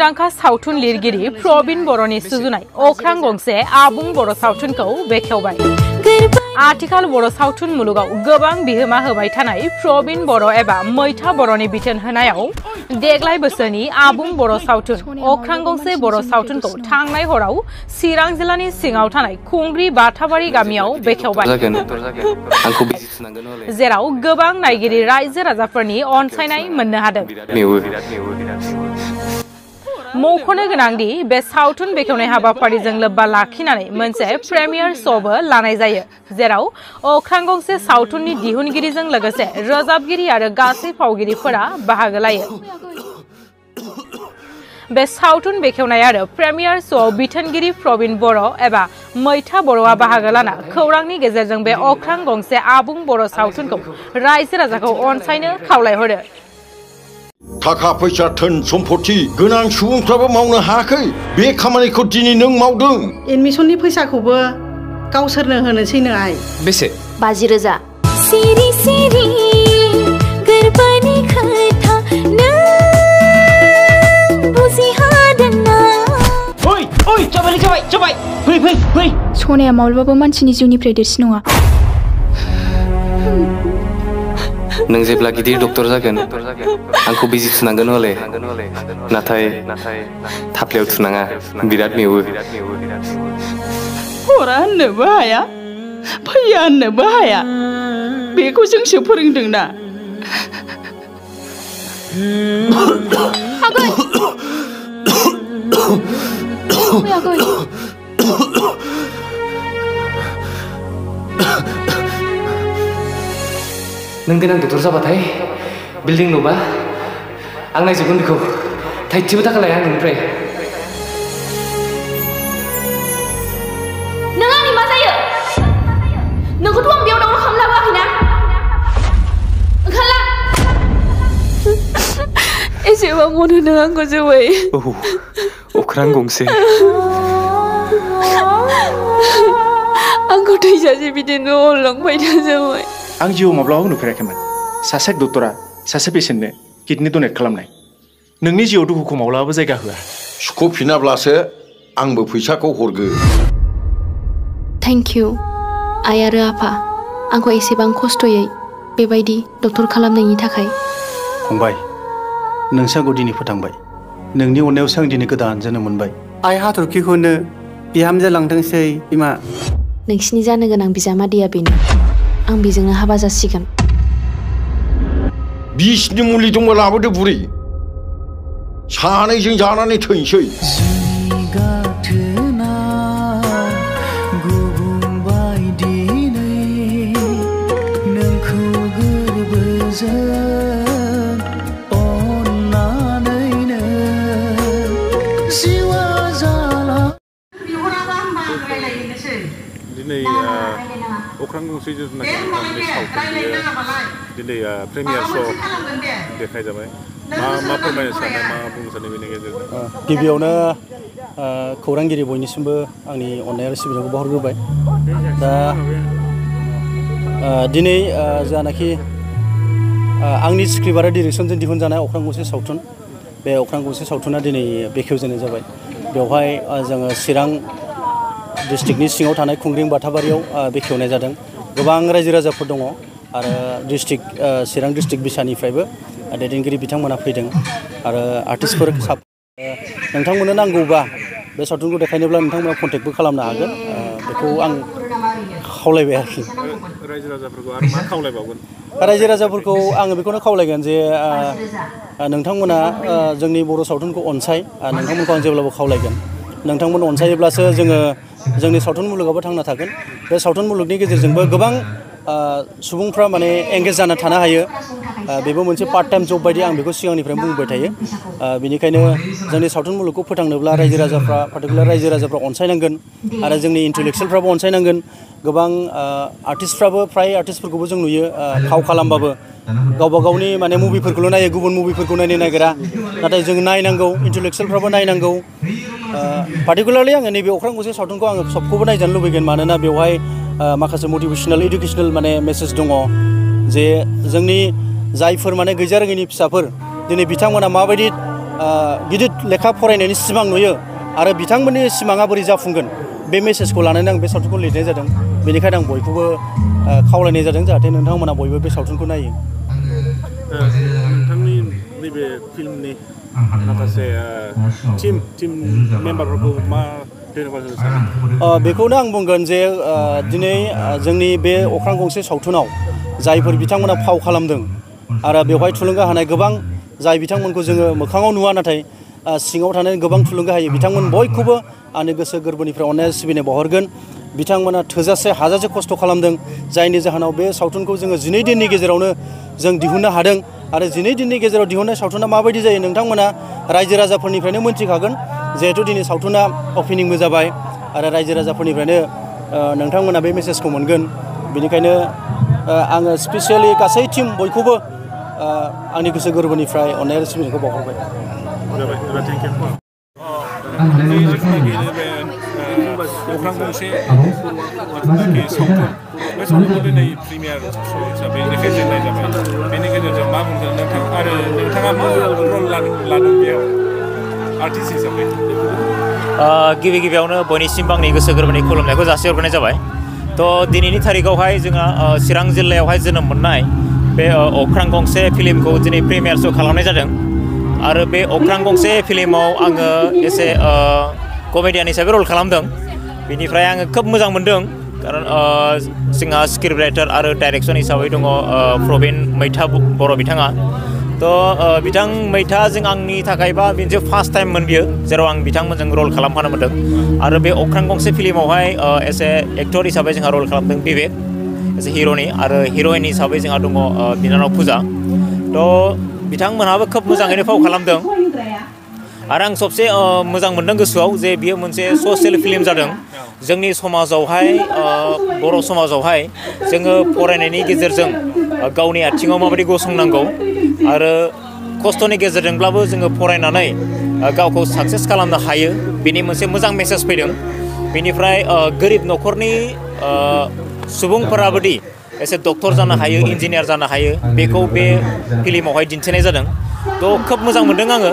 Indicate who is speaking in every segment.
Speaker 1: मुंदांखा सावथुन लिरगिरि प्रबीण बर'नि सुजुनाय अख्रां गंसे आबुं बर' सावथुनखौ बेखेवबाय। आथिखाल बर' सावथुन मुलुगाव गोबां बिहोमा होबाय थानाय प्रबीण बर' एबा मैथा बर'नि बिथोन होनायाव देग्लाय बोसोरनि आबुं बर' सावथुन अख्रां गंसे बर' सावथुनखौ थांनाय हराव चिरां जिल्लानि सिङाव थानाय खुंग्रि बाथाबारि गामियाव बेखेवबाय। जेराव गोबां नायगिरि रायजो राजाफोरनि अनसायनाय मोननो हादों। मख'नो गोनांदि बे सावथुन बेखेवनाय हाबाफारिजों लोब्बा लाखिनानै मोनसे प्रेमियार श'बो लानाय जायो, जेराव अख्रां गंसे सावथुननि दिहुनगिरिजों लोगोसे रोजाबगिरि आरो गासै फावगिरिफोरा बाहागो लायो। बे सावथुन बेखेवनाय आरो प्रेमियार श'आव बिथोनगिरि प्रबीण बर' एबा मैथा बर'आ बाहागो लाना खौरांनि गेजेरजों बे अख्रां गंसे आबुं बर' सावथुनखौ रायजो राजाखौ अनसायनो खावलायहरो।
Speaker 2: थाखा फैसा धोन सम्पति गोनां सुबुंफ्राबो मावनो हायाखै बे खामानिखौ दिनै नों मावदों।
Speaker 3: एडमिशननि फैसाखौबो गावसोरनो होनोसैनो आइ।
Speaker 4: बेसे?
Speaker 5: 50,000।
Speaker 6: सिरि सिरि गोरबोनि खोथा नों बुजिहादोंना?
Speaker 4: ओइ ओइ जाबाय फै।
Speaker 5: सनाया माब्लाबाबो मानसिनि जिउनिफ्राय देरसिन नङा।
Speaker 4: नों जेब्ला गिदिर डक्टर जागोन आंखौ बिजि थुनांगोन हले, नाथाय थाफ्लायाव थुनाङा, बिराद मेवो।
Speaker 3: फरा होननोबो हाया, फैया होननोबो हाया, बेखौ जोंसो फोरोंदोंना।
Speaker 5: आगै
Speaker 4: नों गोनां डक्टर जाबाथाय बिल्डिं लुबा आं नायजोबगोन बेखौ, थाइसेबो थाखा लाया आं नोंनिफ्राय।
Speaker 5: नों आंनि मा जायो? नोंखौथ' आं बेयाव दावराव खालामनो लाबोआखैना? ओंखारला। एसेबां अनो नों आंखौ जोबै।
Speaker 4: अख्रां गंसे।
Speaker 5: आंखौ थैजासे बिदिनो अनलांबाय था जाबाय।
Speaker 7: आं जिउआव माब्लाबाबो नुफेराखैमोन सासे डक्टरा सासे पेसेन्टनो किडनि डनेट खालामनाय। नोंनि जिउआव दुखुखौ माब्लाबाबो जायगा होआ।
Speaker 2: सुख'फिनाब्लासो आंबो फैसाखौ हरगोन।
Speaker 5: थेंक इउ आइ आरो आफा, आंखौ एसेबां खस्थ'यै बेबायदि डक्टर खालामनायनि थाखाय।
Speaker 7: फंबाय, नोंसाखौ दिनै फोथांबाय, नोंनि अननायावसो आं दिनै गोदान जोनोम मोनबाय।
Speaker 8: आइ हाथरखिखौनो बिहामजो लांथोंसै बिमा।
Speaker 5: नोंसिनि जानो गोनां बिजामादैया बेनो, आं बेजोंनो हाबा जासिगोन।
Speaker 2: बिसनि मुलि दंबा लाबोदो बुरै, सानैजों जानानै थैनोसै।
Speaker 9: दिनै अख्रां गंसे जिथुनाखि सावथुन दिनै प्रिमियार श' देखाय जाबाय। मा फोरमायनो सानो, मा बुंनो सानो बेनि गेजेरजों?
Speaker 7: गिबियावनो खौरांगिरि बयनिसिमबो आंनि अननाय आरो सिबिनायखौ बावहरग्रोबाय। दा दिनै जानाखि आंनि स्क्रिप्ट आरो डिरेक्सनजों दिहुनजानाय अख्रां गंसे सावथुन, बे अख्रां गंसे सावथुना दिनै बेखेवजेननाय जाबाय। बेवहाय जोङो चिरां डिस्ट्रिक्टनि सिङाव थानाय खुंग्रिं बाथाबारियाव बेखेवनाय जादों। गोबां रायजो राजाफोर दङ आरो चिरां डिस्ट्रिक्ट बिसानिफ्रायबो दैदेनगिरि बिथांमोना फैदों आरो आर्टिस्टफोर नोंथांमोननो नांगौबा बे सावथुनखौ देखायनोब्ला नोंथांमोना कन्टेक्टबो खालामनो हागोन, बेखौ आं खावलायबाय आरोखि।
Speaker 9: रायजो राजाफोरखौ आरो मा खावलायबावगोन?
Speaker 7: रायजो राजाफोरखौ आङो बेखौनो खावलायगोन जे नोंथांमोना जोंनि बर' सावथुनखौ अनसाय, नोंथांमोनखौ आं जेब्लाबो खावलायगोन। नोंथांमोन अनसायोब्लासो जोङो जोंनि सावथुन मुलुगाबो थांना थागोन। बे सावथुन मुलुगनि गेजेरजोंबो गोबां सुबुंफ्रा माने एंगेज जाना थानो हायो। बेबो मोनसे पार्ट टाइम जब बायदि आं बेखौ सिगांनिफ्रायनो बुंबाय थायो। बेनिखायनो जोंनि सावथुन मुलुगखौ फोथांनोब्ला रायजो राजाफ्रा पार्टिकुलार रायजो राजाफ्रा अनसायनांगोन आरो जोंनि इन्टेलेक्सुयेलफ्राबो अनसायनांगोन। गोबां आर्टिस्टफ्राबो फ्राय आर्टिस्टफोरखौबो जों नुयो फाव खालामबाबो गावबा गावनि माने मुभिफोरखौल' नायो, गुबुन मुभिफोरखौ नायनो नागिरा। नाथाय जों नायनांगौ, इन्टेलेक्सुयेलफ्राबो नायनांगौ। पार्टिकुलारलि आङो नैबे अख्रां गंसे सावथुनखौ आङो सबखौबो नायजानो लुबैगोन, मानोना बेवहाय माखासे मटिभेसनेल इडुकेसनेल माने मेसेज दङ जे जोंनि जायफोर माने गैजारोङैनि फिसाफोर दिनै बिथांमोना माबायदि गिदिर लेखा फरायनायनि सिमां नुयो आरो बिथांमोननि सिमाङा बोरै जाफुंगोन बे मेसेजखौ लानानै आं बे सावथुनखौ लिरनाय जादों बेनिखायनो आं बयखौबो खावलायनाय जादों जाहाथे नोंथांमोना बयबो बे सावथुनखौ नायो
Speaker 9: नोंथांनि नैबे फिल्मनि माखासे टीम मेम्बारफोरखौ मा
Speaker 7: बेखौनो आं बुंगोन जे दिनै जोंनि बे अख्रां गंसे सावथुनाव जायफोर बिथांमोना फाव खालामदों आरो बेवहाय थुलुंगा होनाय गोबां जाय बिथांमोनखौ जोङो मोखाङाव नुवा नाथाय सिङाव थानानै गोबां थुलुंगा होयो बिथांमोन बयखौबो आंनि गोसो गोरबोनिफ्राय अननाय सिबिनाय बावहरगोन बिथांमोना थोजासे हाजासे खस्थ' खालामदों जायनि जाहोनाव बे सावथुनखौ जोङो 12 दिननि गेजेरावनो जों दिहुननो हादों आरो 12 दिननि गेजेराव दिहुननाय सावथुना माबायदि जायो नोंथांमोना रायजो राजाफोरनिफ्रायनो मोनथिखागोन जिहेथु दिनै सावथुना अपेनिंबो जाबाय आरो रायजो राजाफोरनिफ्रायनो नोंथांमोना बे मेसेजखौ मोनगोन बेनिखायनो आङो स्पेसियेलि गासै टीम बयखौबो आंनि गोसो गोरबोनिफ्राय अननाय आरो सिबिनायखौ बावहरबाय
Speaker 9: अख्रां गंसे जिथुनाखि सावथुन बे सावथुनखौ दिनै प्रिमियार श' हिसाबै देखायजेननाय जाबाय बेनि गेजेरजों मा बुंदों नोंथां आरो नोंथाङा मा रल लादों बेयाव आर्टिस्ट हिसाबै
Speaker 10: गिबि गिबियावनो बयनिसिमबो आंनि गोसो गोरबोनि खुलुमनायखौ जासिहरग्रोनाय जाबाय थ' दिनैनि थारिखआवहाय जोंहा चिरां जिल्लायावहाय जोनोम मोननाय बे अख्रां गंसे फिल्मखौ दिनै प्रिमियार श' खालामनाय जादों आरो बे अख्रां गंसे फिल्माव आङो एसे कमेडियान हिसाबै रल खालामदों बेनिफ्राय आङो खोब मोजां मोनदों खारन जोंहा स्क्रिप्ट राइटार आरो डाइरेक्सन हिसाबै दङ प्रबिन मैथा बर' बिथाङा थ' बिथां मैथाजों आंनि थाखायबा मोनसे फार्स्ट टाइममोन बियो जेराव आं बिथांमोनजों रल खालामफानो मोन्दों आरो बे अख्रां गंसे फिल्मावहाय एसे एक्टर हिसाबै जोंहा रल खालामदों बिबेक एसे हिर'नि आरो हिर'इन हिसाबै जोंहा दङ बिनानाव फुजा थ' बिथांमोनहाबो खोब मोजाङैनो फाव खालामदों आरो आं सबसे मोजां मोनदों गोसोआव जे बियो मोनसे ससियेल फिल्म जादों जोंनि समाजावहाय बर' समाजावहाय जोङो फरायनायनि गेजेरजों गावनि आथिङाव माबायदि गसंनांगौ आरो खस्थ'नि गेजेरजोंब्लाबो जोङो फरायनानै गावखौ साक्सेस खालामनो हायो बेनि मोनसे मोजां मेसेज फैदों बेनिफ्राय गोरिब न'खरनि सुबुंफोराबोदि एसे डक्टर जानो हायो इन्जिनियार जानो हायो बेखौ बे फिल्मावहाय दिन्थिनाय जादों थ' खोब मोजां मोनदों आङो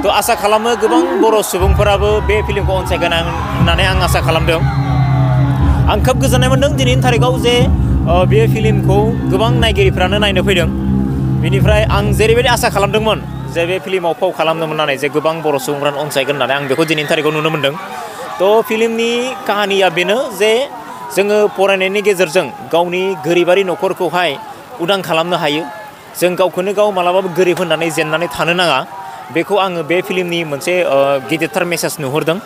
Speaker 10: थ' आसा खालामो गोबां बर' सुबुंफोराबो बे फिल्मखौ अनसायगोन होननानै आं आसा खालामदों आं खोब गोजोननाय मोनदों दिनैनि थारिखआव जे बे फिल्मखौ गोबां नायगिरिफ्रानो नायनो फैदों बेनिफ्राय आं जेरैबायदि आसा खालामदोंमोन जे बे फिल्माव फाव खालामनो मोननानै जे गोबां बर' सुबुंफ्रानो अनसायगोन होननानै आं बेखौ दिनैनि थारिखआव नुनो मोनदों थ' फिल्मनि काहानिया बेनो जे जोङो फरायनायनि गेजेरजों गावनि गोरिबारि न'खरखौहाय उदां खालामनो हायो जों गावखौनो गाव मालाबाबो गोरिब होननानै जेननानै थानो नाङा बेखौ आङो बे फिल्मनि मोनसे गिदिरथार मेसेज नुहुरदों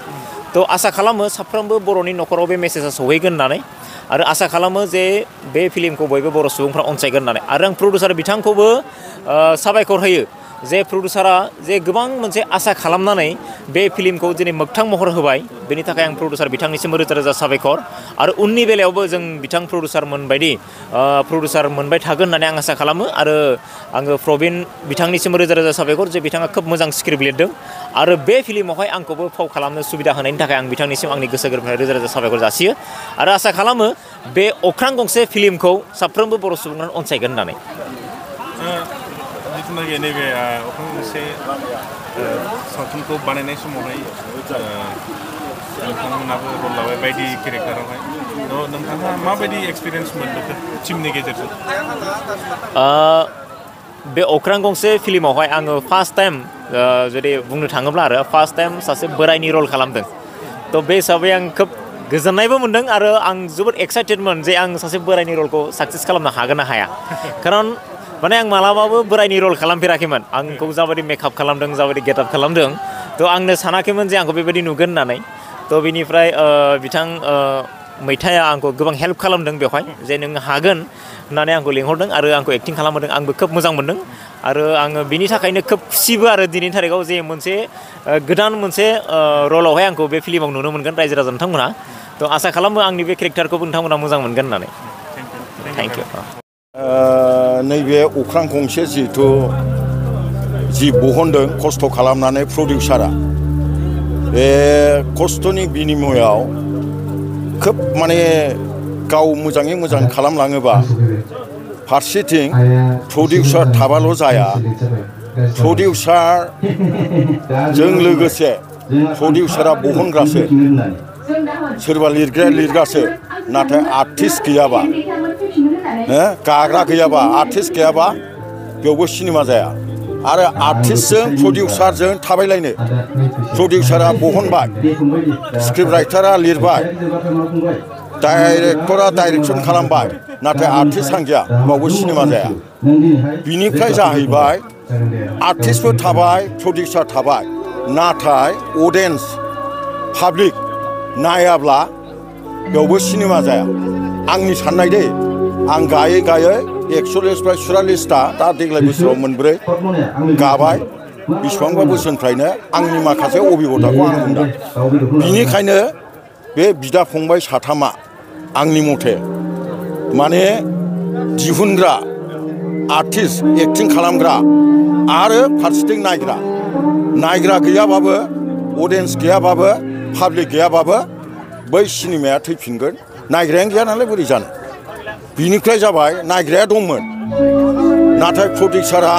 Speaker 10: थ' आसा खालामो साफ्रोमबो बर'नि न'खराव बे मेसेजआ सहैगोन होननानै आरो आसा खालामो जे बे फिल्मखौ बयबो बर' सुबुंफ्रा अनसायगोन होननानै आरो आं प्रडिउसार बिथांखौबो साबायखर होयो जे प्रडिउसारा जे गोबां मोनसे आसा खालामनानै बे फिल्मखौ दिनै मोगथां महर होबाय बेनि थाखाय आं प्रडिउसार बिथांनिसिम रोजा रोजा साबायखर आरो उननि बेलायावबो जों बिथां प्रडिउसारमोन बायदि प्रडिउसार मोनबाय थागोन होननानै आं आसा खालामो आरो आङो प्रबिन बिथांनिसिम रोजा रोजा साबायखर जे बिथाङा खोब मोजां स्क्रिप्ट लिरदों आरो बे फिल्मावहाय आंखौबो फाव खालामनो सुबिदा होनायनि थाखाय आं बिथांनिसिम आंनि गोसो गोरबोनिफ्राय रोजा रोजा साबायखर जासियो आरो आसा खालामो बे अख्रां गंसे फिल्मखौ साफ्रोमबो बर' सुबुंफ्रानो अनसायगोन होननानै
Speaker 9: जिथुनाखि नैबे अख्रां गंसे सावथुनखौ बानायनाय समावहाय नोंथांमोनाबो रल लाबाय बायदि केरेक्टारावहाय नोंथाङा माबायदि एक्सपिरियेन्स मोनदों टिमनि गेजेरजों
Speaker 10: बे अख्रां गंसे फिल्मावहाय आङो फार्स्ट टाइम जुदि बुंनो थाङोब्ला आरो फार्स्ट टाइम सासे बोरायनि रल खालामदों थ' बे हिसाबै आं खोब गोजोननायबो मोनदों आरो आं जोबोद एक्साइटेडमोन जे आं सासे बोरायनि रलखौ साक्सेस खालामनो हागोन ना हाया खारन माने आं मालाबाबो बोरायनि रल खालामफेराखैमोन आंखौ जाबायदि मेकआप खालामदों जाबायदि गेटआप खालामदों थ' आंनो सानाखैमोन जे आंखौ बेबायदि नुगोन होननानै थ' बिनिफ्राय बिथां मैथाया आंखौ गोबां हेल्प खालामदों बेवहाय जे नों हागोन होननानै आंखौ लिंहरदों आरो आंखौ एक्टिं खालामहोदों आंबो खोब मोजां मोनदों आरो आङो बिनि थाखायनो खोब खुसिबो आरो दिनैनि थारिखआव जे मोनसे गोदान मोनसे रलावहाय आंखौ बे फिल्माव नुनो मोनगोन रायजो राजा नोंथांमोना थ' आसा खालामो आंनि बे केरेक्टारखौबो नोंथांमोना मोजां मोनगोन होननानै थेंक इउ
Speaker 2: नैबे अख्रां गंसे जिहेथु जि बहनदों खस्थ' खालामनानै प्रडिउसारा बे खस्थ'नि बिनिमयाव खोब माने गाव मोजाङै मोजां खालामलाङोबा फारसेथिं प्रडिउसार थाबाल' जाया प्रडिउसार जों लोगोसे प्रडिउसारा बहनग्रासो सोरबा लिरग्राया लिरगासो नाथाय आर्टिस्ट गैयाबा गाग्रा गैयाबा आर्टिस्ट गैयाबा बेयावबो सिनेमा जाया आरो आर्टिस्टजों प्रडिउसारजों थाबायलायनो प्रडिउसारा बहनबाय स्क्रिप्ट राइटारा लिरबाय डाइरेक्टरा डाइरेक्सन खालामबाय नाथाय आर्टिस्ट हांगिया बावबो सिनेमा जाया बिनिफ्राय जाहैबाय आर्टिस्टबो थाबाय प्रडिउसार थाबाय नाथाय अडियन्स पाब्लिक नायाब्ला बेयावबो सिनेमा जाया आंनि साननाय दे आं गायै गायै 41-44टा दा देग्लाय बोसोराव मोनब्रै गाबाय बेसेबांबा बोसोरनिफ्रायनो आंनि माखासे अभिगताखौ आं बुंदों बिनिखायनो बे बिदा फंबाय साथामा आंनि मथे माने दिहुनग्रा आर्टिस्ट एक्टिं खालामग्रा आरो फारसेथिं नायग्रा गैयाबाबो अडियन्स गैयाबाबो पाब्लिक गैयाबाबो बै सिनेमाया थैफिनगोन नायग्रायानो गैया नालाय बोरै जानो बिनिफ्राय जाबाय नायग्राया दंमोन नाथाय प्रडिउसारा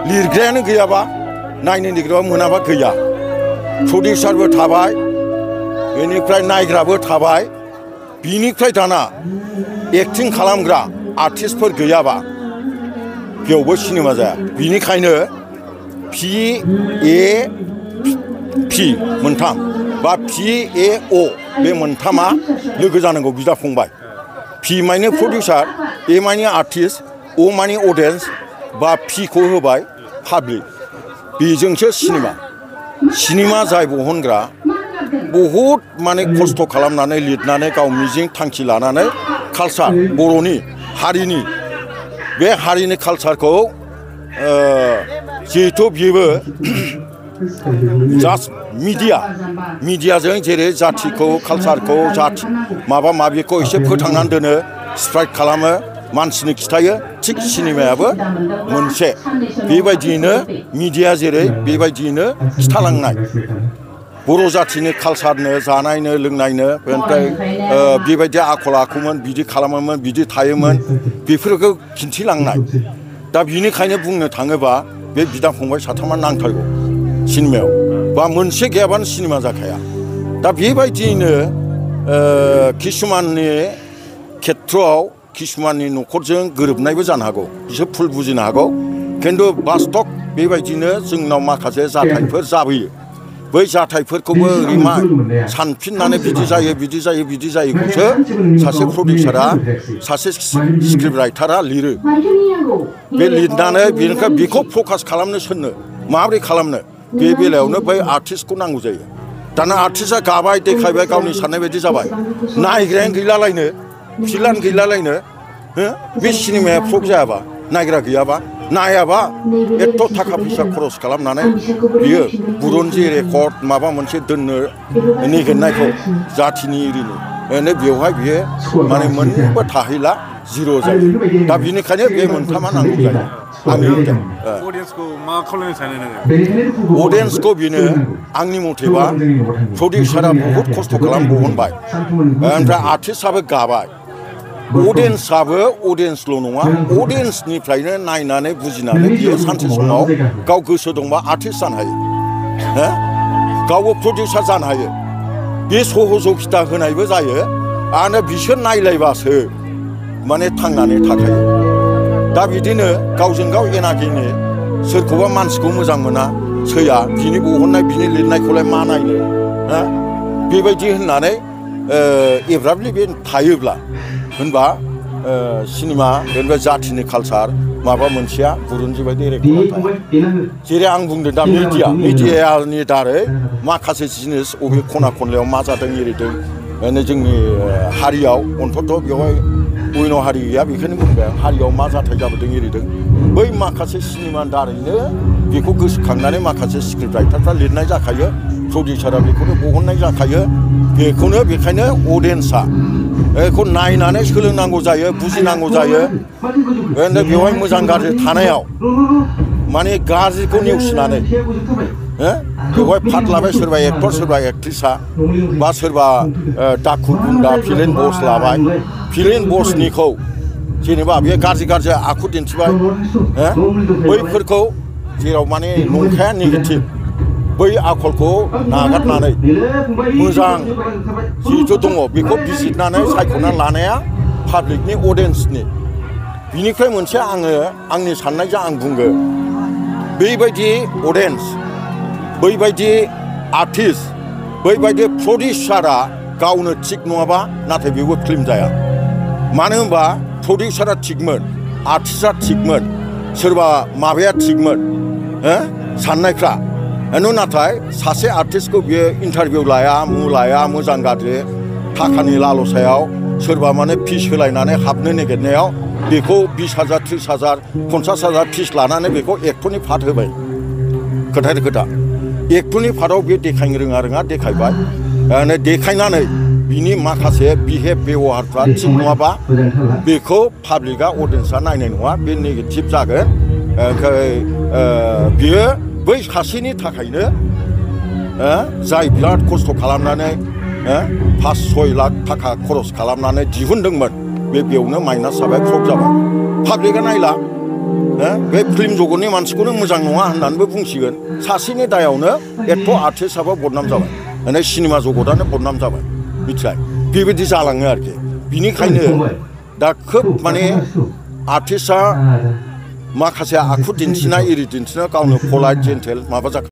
Speaker 2: लिरग्रायानो गैयाबा नायनो नागिरबा मोनाबा गैया प्रडिउसारबो थाबाय बेनिफ्राय नायग्राबो थाबाय बिनिफ्राय दाना एक्टिं खालामग्रा आर्टिस्टफोर गैयाबा बेयावबो सिनेमा जाया बिनिखायनो PAP मोनथाम बा PAO बे मोनथामा लोगो जानांगौ बिदा फंबाय P माने प्रडिउसार A माने आर्टिस्ट O माने अडियन्स बा P खौ होबाय पाब्लिक बेजोंसो सिनेमा जाय बहनग्रा बहुद माने खस्थ' खालामनानै लिरनानै गाव मिजिं थांखि लानानै कालचार बर'नि हारिनि बे हारिनि कालचारखौ जिहेतु बेबो जास्ट मिडियाजों जेरै जाथिखौ कालचारखौ माबा माबिखौ एसे फोथांनानै दोनो स्प्राइड खालामो मानसिनो खिथायो थिग सिनेमायाबो मोनसे बेबायदियैनो मिडिया जेरै बेबायदियैनो खिथालांनाय बर' जाथिनि कालचारनो जानायनो लोंनायनो बेनिफ्राय बेबायदि आखल आखुमोन बिदि खालामोमोन बिदि थायोमोन बेफोरखौ खिन्थिलांनाय दा बिनिखायनो बुंनो थाङोबा बे बिदा फंबाय साथामा नांथारगौ सिनेमायाव बा मोनसे गैयाबानो सिनेमा जाखाया दा बेबायदियैनो किसुमाननि खेथ्रआव किसुमाननि न'खरजों गोरोबनायबो जानो हागौ बिसोर भुल बुजिनो हागौ खिन्थु बास्तब बेबायदिनो जोंनाव माखासे जाथायफोर जाबोयो बै जाथायफोरखौबो ओरैमा सानफिननानै बिदि जायोखौसो सासे प्रडिउसारा सासे स्क्रिप्ट राइटारा लिरो बे लिरनानै बेनिफ्राय बेखौ फकास खालामनो सोरनो माबोरै खालामनो बे बेलायावनो बै आर्टिस्टखौ नांगौ जायो दाना आर्टिस्टआ गाबाय देखायबाय गावनि साननाय बायदि जाबाय नायग्रायानो गैलालायनो फिल्मानो गैलालायनो बे सिनेमाया फ्लप जायाबा नायग्रा गैयाबा नायाबा एथ' थाखा फैसा खरस खालामनानै बियो बुरन्जि रेकर्ड माबा मोनसे दोननो नागिरनायखौ जाथिनि एरिनि बेवहाय बियो माने मोनबो थाहैला जिर' जायो दा बिनिखायनो बे मोनथामा नांगौ जायो आंनि अडियन्सखौ बेनो आंनि मथेबा प्रडिउसारा बहुद खस्थ' खालाम बहनबाय ओमफ्राय आर्टिस्टआबो गाबाय अडियन्सआबो अडियन्सल' नङा अडियन्सनिफ्रायनो नायनानै बुजिनानै बियो सानसे समाव गाव गोसो दंबा आर्टिस्ट जानो हायो गावबो प्रडिउसार जानो हायो बे सहजगिता होनायबो जायो आरो बिसोर नायलायबासो माने थांनानै थाखायो दा बिदिनो गावजों गाव एनागिनि सोरखौबा मानसिखौ मोजां मोना सैया बिनि बहननाय बिनि लिरनायखौलाय मा नायनो बेबायदि होननानै एब्राबलि बे थायोब्ला होनबा सिनेमा बेनिफ्राय जाथिनि कालचार माबा मोनसेया बुरुन्जि बायदि रेकर्ड जेरै आं बुंदों दा मिडियानि दारै माखासे जिनिस बबे खना खनलायाव मा जादों एरिदों जोंनि हारियाव अन्तत बेवहाय अयन' हारि गैया बेखौनो बुंबाय हारियाव मा जाथाय जाबोदों एरिदों बै माखासे सिनेमानि दारैनो बेखौ गोसोखांनानै माखासे स्क्रिप्ट राइटारफ्रा लिरनाय जाखायो प्रडिउसारा बेखौनो बहननाय जाखायो बेखायनो अडियन्सआ बेखौ नायनानै सोलोंनांगौ जायो बुजिनांगौ जायो बेवहाय मोजां गाज्रि थानायाव माने गाज्रिखौ नेवसिनानै बेवहाय फाट लाबाय सोरबा एक्टर सोरबा एक्ट्रिसा बा सोरबा दाखु गुन्दा फिल्म बस लाबाय फिल्म बसनिखौ जेनेबा बे गाज्रि आखु दिन्थिबाय बैफोरखौ जेराव माने नंखाया नेगेटिभ बै आखलखौ नागारनानै मोजां जिहेथु दङ बेखौ बिजिरनानै सायख'नानै लानाया पाब्लिकनि अडियेन्सनि बिनिफ्राय मोनसे आङो आंनि साननायजों आं बुंगोन बैबायदि अडियेन्स बैबायदि आर्टिस्ट बैबायदि प्रडिउसारा गावनो थिग नङाबा नाथाय बेबो फिल्म जाया मानो होनबा प्रडिउसारा थिगमोन आर्टिस्टआ थिगमोन सोरबा माबाया थिगमोन साननायफ्रा नाथाय सासे आर्टिस्टखौ बियो इन्टारभिउ लाया मोजां गाज्रि थाखानि लालसायाव सोरबा माने फिस होलायनानै हाबनो नागिरनायाव बेखौ 20,000 30,000 50,000 फिस लानानै बेखौ एक्टरनि फाट होबाय खोथा एक्टरनि फाटआव बे देखायनो रोङा देखायबाय देखायनानै बिनि माखासे बिहेभ बेबहारफ्रा थिग नङाबा बेखौ पाब्लिकआ अडियेन्सआ नायनाय नङा बे नेगेटिभ जागोन बियो बै सासेनि थाखायनो जाय बिराद खस्थ' खालामनानै 5-6 लाख थाखा खरस खालामनानै दिहुनदोंमोन बेयावनो माइनास जाबाय फ्लप जाबाय पाब्लिकआ नायला बे फिल्म जगतनि मानसिखौनो मोजां नङा होननानैबो बुंसिगोन सासेनि दायावनो एथ' आर्टिस्टआबो बदनाम जाबाय माने सिनेमा जगतआनो बदनाम जाबाय मिथिबाय बेबायदि जालाङो आरोखि बिनिखायनो दा खोब माने आर्टिस्टआ माखासे आखु दिन्थिनाय एरि दिन्थिनाय गावनो पलाइट जेन्टेल माबा जाखो